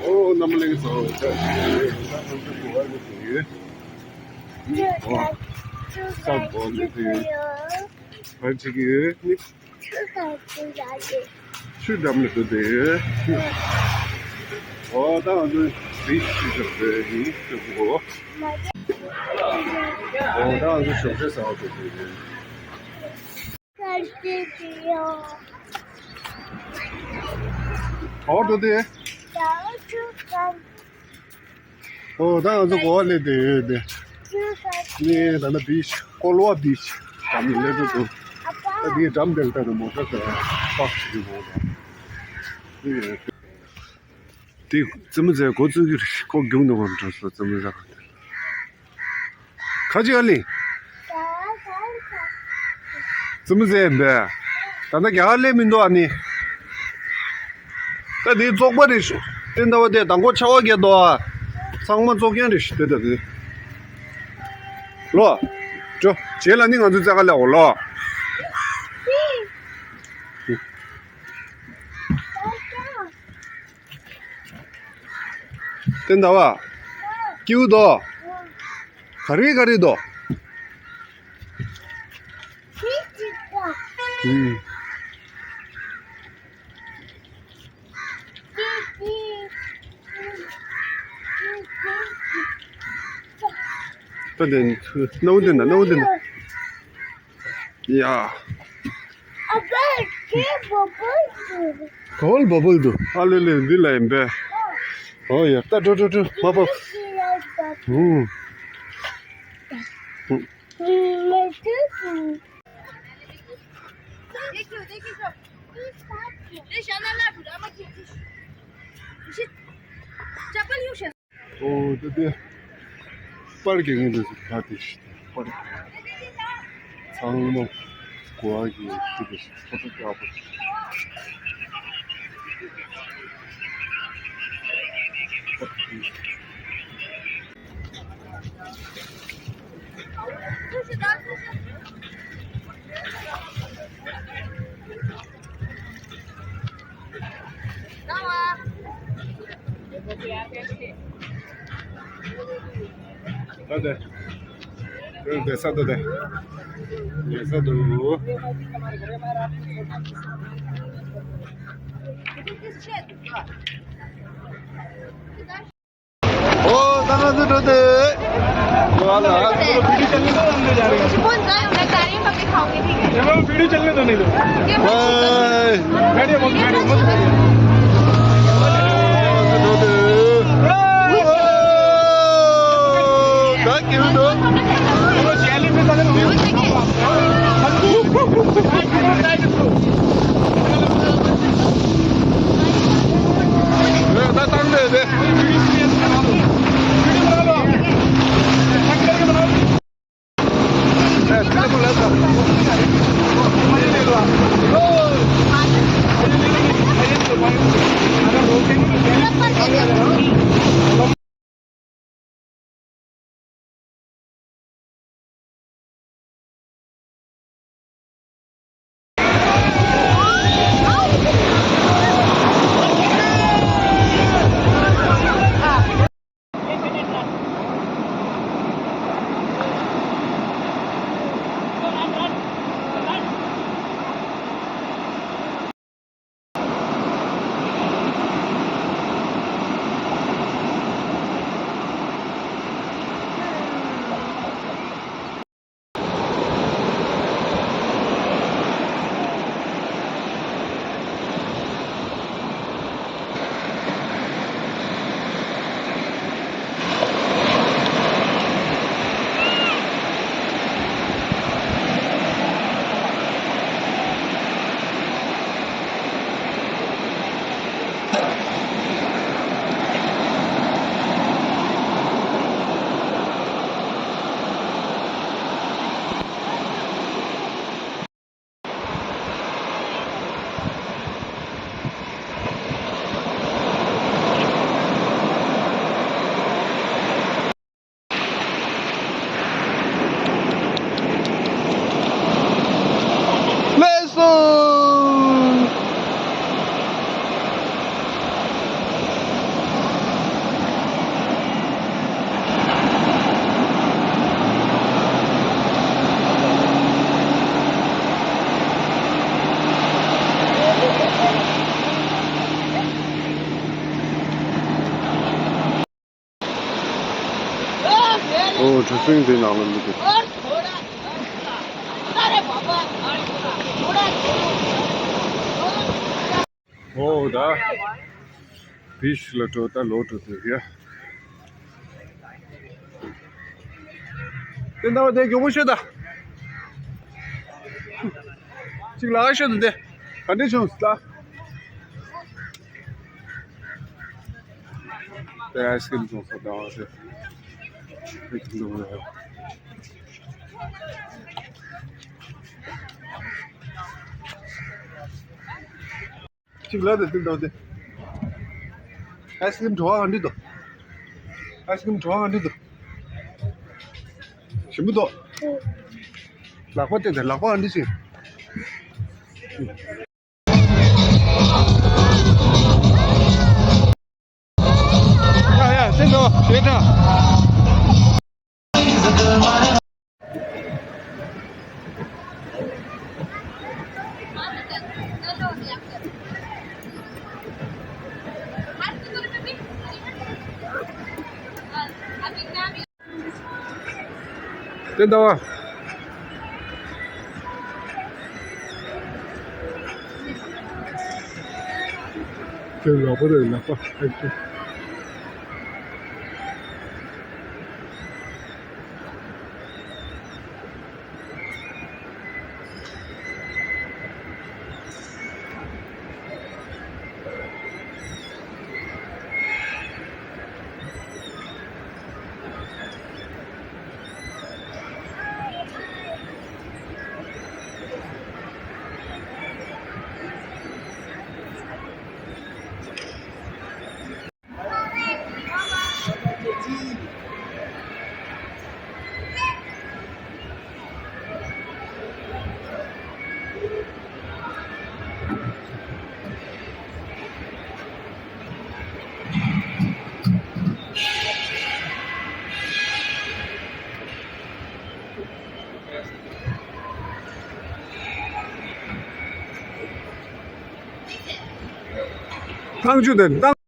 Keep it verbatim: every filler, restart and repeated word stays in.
ཨོ་རྣམ་གླིང་ཚོ་ད་ཡོད། ཨོ་ས་བོ་ནི་དེ་ཕར་ཅིག་ཡོད། ཆུ་འགྲམ་ལ་འདུག་སྟེ། ཨོ་ད་ང་ཚོ་བི་ཆི་ཞོགས་པའི་ཡིན་ཞོགས་པའི་གོ། ཨོ་ད་ང་ཚོ་ཞོགས་པའི་ཟ་བ་འདུག་སྟེ། ཨོ་འགྲོ་སྟེ། ཨོ་ད་ང་ཚོ་གོ་བ་ལེན་བསྡད་ཡོད་དེ། ནི་ད་ནི་བི་ཆི་ཀོ་ལ་བ་བི་ཆི་འགྲམ་ལ་སླེབས་འགྲོ་འདུག་ད་དེའི་འགྲམ་དེ་ལ་ད་ནི་མོ་ཊ་དང་པག་ཅིག་གི་མོ་ཊ། དེ་རྩེད་མོ་རྩེ་འགོ་བཙུགས་ཀྱི་རེད། ཁོ་རྒྱུགས་འདུག་གམ་འགྲོ་སོང་རྩེད་མོ་རྩེ་ག་དེ། ཁ་ཅིག་ཨ་ལི། རྩེད་མོ་རྩེ་ཡིན་པས། ད་ལྟ་རྒྱ་གར་སླེབས་མི་འདུག་ཨ་ནི། ད་དེ་བཙོག་པ་རེད་ཤག་བསྟན་ཟླ་བ་དེ་དང་པོ་ཆར་པ་བརྒྱབ་འདུག་ཨ། ཚང་མ་བཙོག་རྐྱང་རེད་ཤག་དེ་ད་དེ། ལོ། འགྲོ། རྗེས་ལ་ནི་ང་ཚོའི་རྩེད་གར་སླེབས་འོ་ལོ། བསྟན་ཟླ་བ། སྐྱིད་པོ་འདུག་ག་རེ་ག་རེ་འདུག་ཨུམ། ད་དེ་སྣང་བ་འདི་ན་སྣང་བ་འདི་ན། ཡ། ཨ་ཕ་ཁྱེད་བོ་བོ་འདུག་ག་བ་ལ་བ་བོ་འདུག་ཨ་ལེ་ལེ་འདི་ལ་ཡིན་པས། ཨོ་ཡ་ད་འགྲོ་འགྲོ་འགྲོ་མ་བབས། ཧུམ། ཨོ་དེ་དེ། པར་གྱི་ངོས་འདི་ཚོ་ད་དེ་ཤི་པར། ཚང་མ་གོ་བ་གི་དེ་དེ་ཤི་ཕོ་ཊོ་ཀྲ་ཕར། ད་དེ། དེ་ས་དེ་དེ། དེ་ས་དུ། ཨོ་ད་ང་ཚོ་འགྲོ་དེ། འགྲོ་བ་ལ། वीडियो चलने दो, हम ले जा रहे हैं। कौन जाए, मैं जा रही हूँ, मैं भी खाऊंगी, ठीक है? ये वो वीडियो चलने दो, नहीं तो। बाय। बैठिए, मत बैठिए, मत। ད་ང་ཚོ་འགྲོ་དེ། ད་ཁྱེད་འགྲོ། चलो, चैलेंज में सारे लोग। རི་སེང་དེ་ནང་ལ་མི་འདུག་ཨོ་ད། བི་ཤི་ལ་འགྲོ་ད་ལོག་འགྲོ་འདོད་ཡ། དེ་འདྲ་བ་དེ་མགྱོགས་པོ་ཤོད་ད། གཅིག་ལ་ཤོད་དེ། ག་འདྲ་བྱུང་ད། དེ་ཨའི་སི་ཀྲིམ་བཙོང་ས་དང་དེ། གཅིག་ལ་དེ་དེ་འདྲ་དེ། ཨའི་སི་ཀྲིམ་བྲོ་བ་ག་འདྲ་འདུག་ཨའི་སི་ཀྲིམ་བྲོ་བ་ག་འདྲ་འདུག་ཞིམ་པོ་འདུག་ལག་པ་བལྟས་ཏེ་ལག་པ་ག་འདྲ་ཞིག་ཡ་ཡ་སེམས་ནོ་ཞེ་དྲག་དེ་ལྟ་བ། དེ་ལག་པ་རེད་ལག་པ་ཨེ་ཀྱི། ཐང་ཆུ་དེ་ཐང་།